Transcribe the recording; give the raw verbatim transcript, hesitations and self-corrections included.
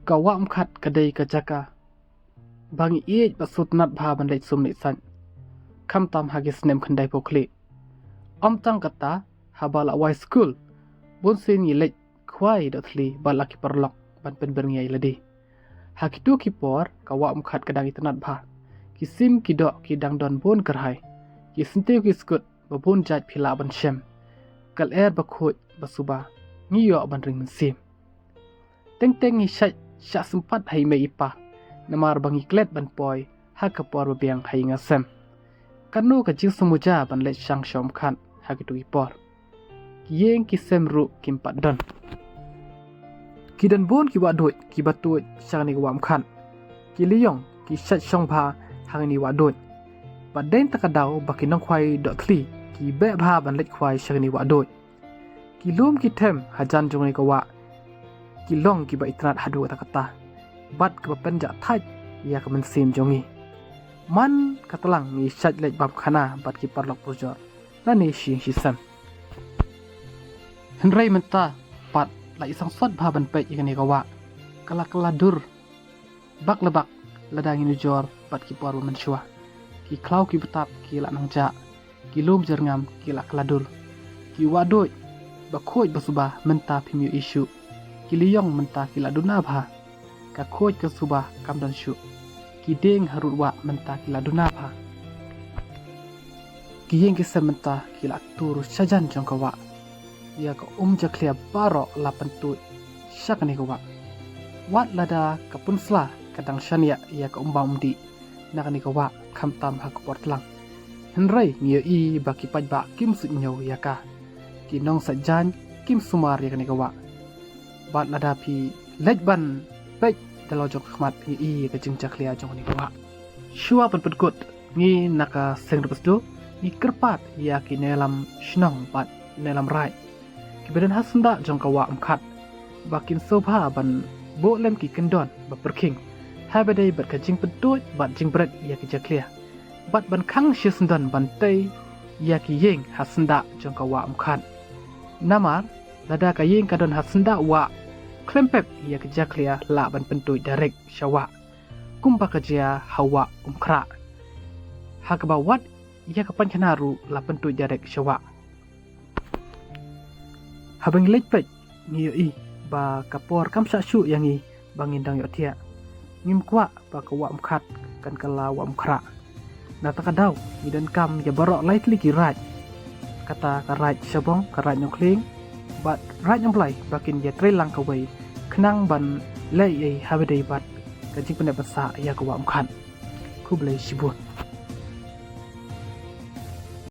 Ka Wah Umkhat ka dei ka jaka ba ngi ïeit bad sngewtynnat bha ban leit sum leit saiñ, khamtam ha ki snem khyndaiphew khlieh. Ym tang kata, haba la wai skul, bun sien ngi leit khwai doh thli bad la ki paralok ban pynbyrngia ïa lade. Ha kito ki por, ka Wah Umkhat ka dang itynnat bha. Ki sim ki doh ki dang don bun kyrhai. Ki syntiew ki skud ba bun jait phi lah ban shem. Ka lyer ba khuid ba suba, ngi ïoh ban ring mynsiem. Teng teng ngi shait shah sympat ha i mei i pa, namar ba ngi klet ban poi ha ka por ba biang ha ïing ha sem. Kano ka jingsngewmuja ban leit shang sha Umkhat ha kito ki por. Ki ïing ki sem ruh kim pat don. Ki don bun ki wahduid kiba tuid sha kane ka Wah Umkhat. Ki lyiong ki shait shong bha ha kane ka wahduid. Bad dei na kata ka daw ba ki nongkhwai doh thli ki beh bha ban leit khwai sha kane ka wahduid. Ki lum ki them hajan jong kane ka wah ki long kiba itynnat haduh katta katta, bad kiba pynjah thait ïa ka mynsiem jong ngi. Man ka tlang ngi shait leit bam khana bad ki paralok pyrjor lane shi ïing shi sem. Hynrei mynta pat la i sangsot bha ban peit ïa kane ka wah. Ka la kylla dur bak la bak lada ngi nujor bad ki por ba mynshuwa. Ki khlaw ki btap ki la nang jah, ki lum jyrngam ki la kylla dur. Ki wahduid ba khuid ba suba mynta phim ïohi shuh. Ki lyiong mynta ki la duna bha. Ka khuid ka suba kam don shuh. Ki dieng harud wah mynta ki la duna bha. Ki ïing ki sem mynta ki la tur shajan jong ka wah. Ïa ka um jakhlia baroh la pyntuid sha kane ka wah. Wat lada ka pynsla ka dang shaniah ïa ka um bam um dih na kane ka wah, khamtam ha ka por tlang. Hynrei ngi ïohi ba ki paidbah kim suidñiew ïa ka. Ki nongsaitjaiñ kim sumar ïa kane ka wah. Bad lada phi leit ban peit da la jong ka khmat, ngi ïohi ïa ka jingjakhlia jong kane ka wah. Shuwa ban pynkut, ngi na ka seng Ri Bhasdu ngi kyrpad ïa ki nongïalam shnong bad nongïalam raid kiba don ha syndah jong ka Wah Umkhat ba kin sngewbha ban buh lem ki kyndon ba pyrkhing ha ba dei bad ka jingpyntuid bad jingbret ïa ki jakhlia, bad ban khang shisyndon ban tei ïa ki ïing ha syndah jong ka Wah Umkhat. Namar lada ka ïing ka don ha syndah wah, khlem pep ïa ki jakhlia lah ban pyntuid direct sha wah, kumba ka jia ha Wah Umkhrah. Ha kaba wat ïa ka painkhana ruh la pyntuid direct sha wah. Haba ngi leit peit, ngi ïohi ba ka por kam shah shuh ïa ngi ba ngin dang ïohthiah. Ngim kwah ba ka Wah Umkhat kan kylla Wah Umkhrah. Na kata ka daw ngi donkam ïa baroh lai tylli ki raid, kata ka raid Shabong, ka raid Nongkhlieng bad raid Nongblai, ba kin ïatrei lang kawei khnang ban leh ei ei ha ba dei bad ka jingpynïap pynsah ïa ka Wah Umkhat. Khublei shibun.